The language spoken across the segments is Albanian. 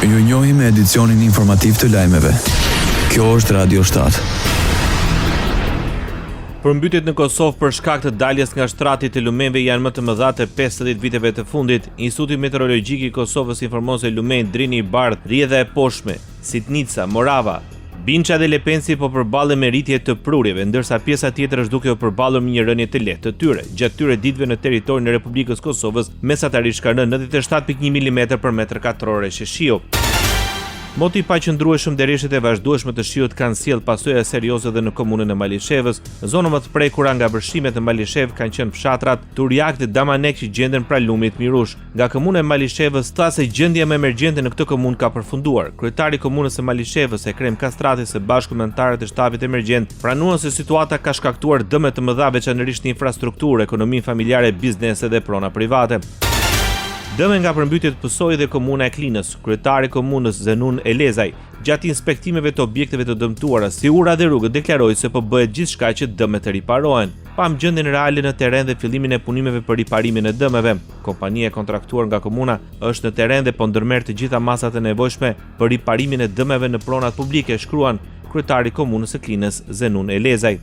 Ju njohim me edicionin informativ të lajmeve. Kjo është Radio 7. Përmbytjet në Kosovë për shkak të daljes nga shtrati të lumenjve janë më të mëdhatë e 50 viteve të fundit. Instituti Meteorologjik i Kosovës informon se lumenjtë Drini i Bardhë, Rrjedha e Poshtme, Sitnica, Morava, Binça dhe Lepenci po përballen me rritje të prurjeve, ndërsa pjesa tjetër është duke u përballur me një rënie të lehtë të tyre. Gjatë këtyre ditëve në territorin e Republikës së Kosovës mesatarisht ka rënë 97.1 milimetër për metër katror reshje shiu. Moti i paqëndrueshëm dhe reshjet e vazhdueshme të shiut kanë sjellë pasoja serioze edhe në komunën e Malishevës. Zona më të prekura nga vërshimet në Malishevë kanë qenë fshatrat Turjak dhe Damanek që gjenden pranë lumit Mirush. Nga komuna e Malishevës tha se gjendja më emergjente në këtë komunë ka përfunduar. Kryetari i komunës së Malishevës, Ekrem Kastrati së bashku me anëtarët e shtabit emergjent pranuan se situata ka shkaktuar dëme të mëdha veçanërisht në infrastrukturë, ekonominë familjare, biznese dhe prona private. Dëme nga përmbytjet pësoi dhe komuna e Klinës. Kryetari i komunës Zenun Elezaj, gjatë inspektimeve të objekteve të dëmtuara si ura dhe rrugët deklaroi se po bëhet gjithçka që dëmet të riparohen. Pamë gjendjen reale në terren dhe fillimin e punimeve për riparimin e dëmeve. Kompania e kontraktuar nga komuna është në terren dhe po ndërmerr të gjitha masat e nevojshme për riparimin e dëmeve në pronat publike, shkruan kryetari i komunës së Klinës, Zenun Elezaj.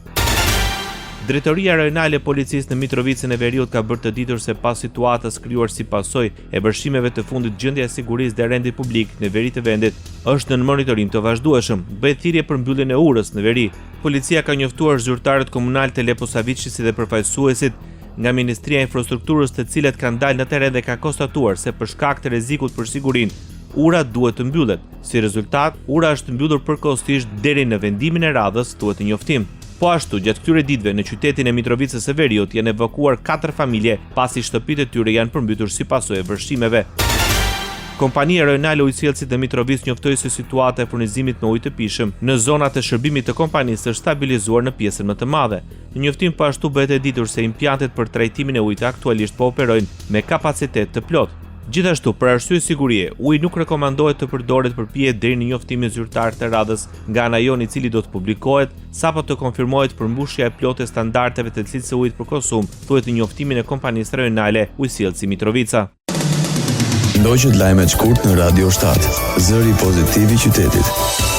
Drejtoria Rajonale e Policisë në Mitrovicën e Veriut ka bërë të ditur se pas situatës krijuar si pasojë e vërshimeve të fundit gjendja e sigurisë dhe rendit publik në veri të vendit është nën monitorim të vazhdueshëm. Bëhet thirrje për mbylljen e urës në veri. Policia ka njoftuar zyrtarët komunalë të Leposaviqit si dhe përfaqësuesit nga Ministria e Infrastrukturës të cilët kanë dalë në terren dhe kanë konstatuar se për shkak të rrezikut për sigurinë, ura duhet të mbyllet. Si rezultat, ura është mbyllur përkohësisht deri në vendimin e radhës, thuhet në njoftim. Po ashtu, gjatë këtyre ditëve në qytetin e Mitrovicës së Veriut janë evakuuar katër familje pasi shtëpitë e tyre janë përmbytur si pasojë e vërshimeve. Kompania Rajonale e Ujësjellësit në Mitrovicë njoftoi se situata e furnizimit me ujë të pijshëm në zonat e shërbimit të kompanisë është stabilizuar në pjesën më të madhe. Në njoftim po ashtu bëhet e ditur se impiantet për trajtimin e ujit aktualisht po operojnë me kapacitet të plotë. Gjithashtu, për arsye sigurie, uji nuk rekomandohet të përdoret për pije deri në njoftimin zyrtar të radhës nga ana jonë i cili do të publikohet sapo të konfirmohet përmbushja e plotë e standardeve të cilësisë së ujit për konsum, thuhet në njoftimin e kompanisë rajonale Ujësjellësi Mitrovica. Ndoqët lajmet shkurt në Radio 7, zëri pozitiv i qytetit.